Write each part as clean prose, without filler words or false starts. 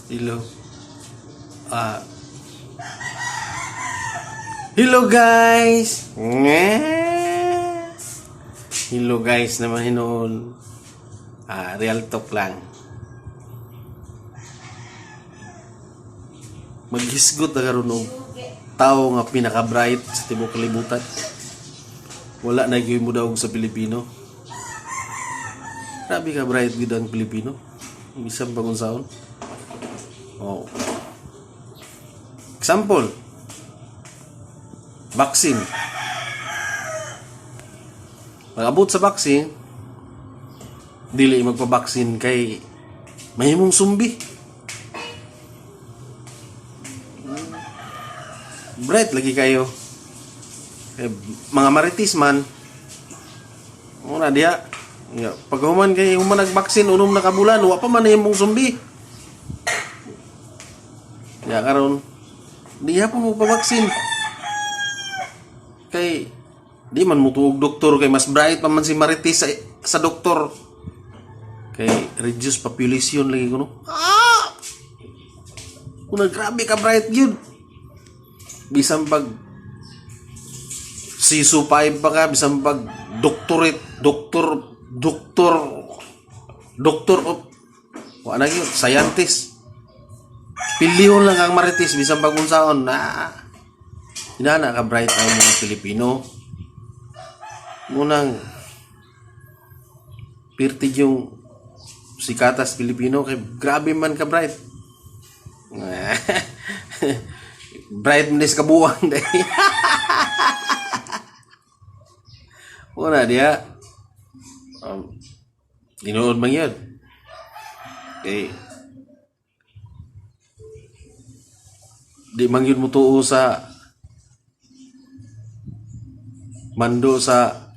Hello. Ah. Hello, guys. Nga. Hello guys naman hinuon. Ah, real talk lang. Maghisgot na karon og tao nga pinaka-bright sa tibuok kalibutan. Wala na gyud mo daog sa Pilipino. Grabe ka bright gyud ang Pilipino. Bisan pag unsaon. Oh. Example. Vaccine. Pag-abot sa vaccine, dili magpa-vaccine kay mahimong sumbi. Bright lagi kayo. Eh, mga marites man, muna diha. Ya, pag human kay human nag-vaccine 6 na ka bulan, wa pa man nahimong sumbi. Ya karon diha pa mo pa-vaccine. Kay di man mo tuog doktor kay mas bright pa man si marites sa doktor. Kay reduce population lagi kuno. Ah! Una, grabe ka bright yun. Bisan pag CISO 5 pa ka, bisan pag doctorate, doctor, doctor, doctor of, wala na yun, scientist. Pilihon lang ang marites, bisan pag unsaon, na, inana ka bright ang mga Pilipino. Munang, pirtig yung sikatas Pilipino, kay grabe man ka bright. Bright man sa kabuang dahil. Una diya. Tinuod man yun. Okay. Di man yun mutuo sa mando sa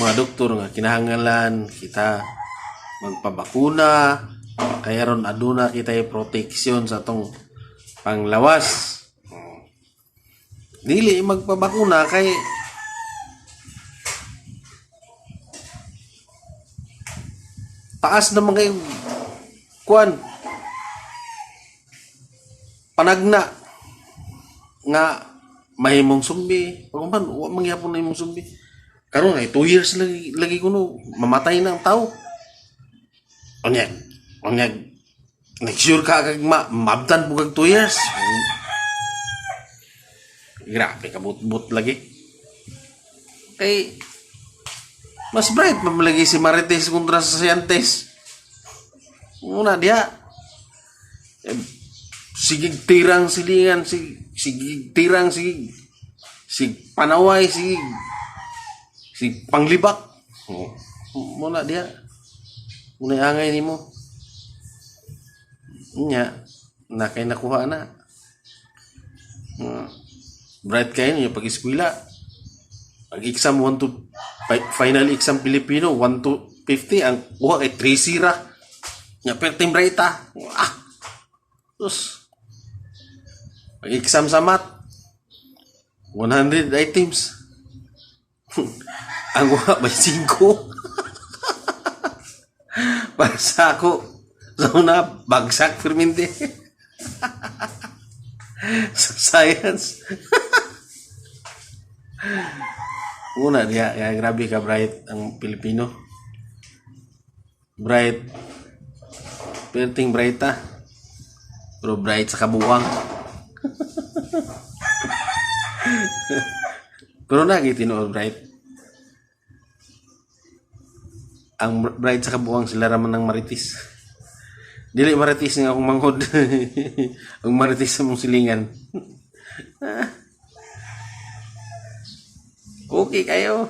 mga doktor nga kinahanglan kita magpabakuna kaya ron aduna kita protection sa atong panglawas. Dili magpabakuna kay taas na mga kuan panagna nga mahimong sumbi. Pag man wa mangyapon na imong sumbi karon ay 2 years lagi lagi kuno mamatay na ang tao. Unya unya next year ka kag maabtan po kag 2 years. Grabe ka but lagi kay mas bright man lagi si Marites kontra sa Scientist. Una diha. Eh, sige tirang silingan, sige, sige tirang, sige, sige panaway, sige, sige panglibak. Oh. Muna diha. Muna angay nimo. Nya, na kay nakuha na. Bright kayo niyo pag eskwela. Pag exam 1 to final exam Pilipino 1 to 50 ang kuha kay 3 sira. Nya perting bright ah. Ah. Sus. Pag exam sa math 100 items. Ang kuha may 5. Para sa ako sa una bagsak firminte. Sa science. Una diha kaya grabe ka bright ang Pilipino. Bright. Perting bright ah. Pero bright sa kabuang. Pero nagi tinuod bright. Ang bright sa kabuang sila raman ng marites. Dili marites nga akong manghod. Ang marites sa mong silingan. Okay kayo.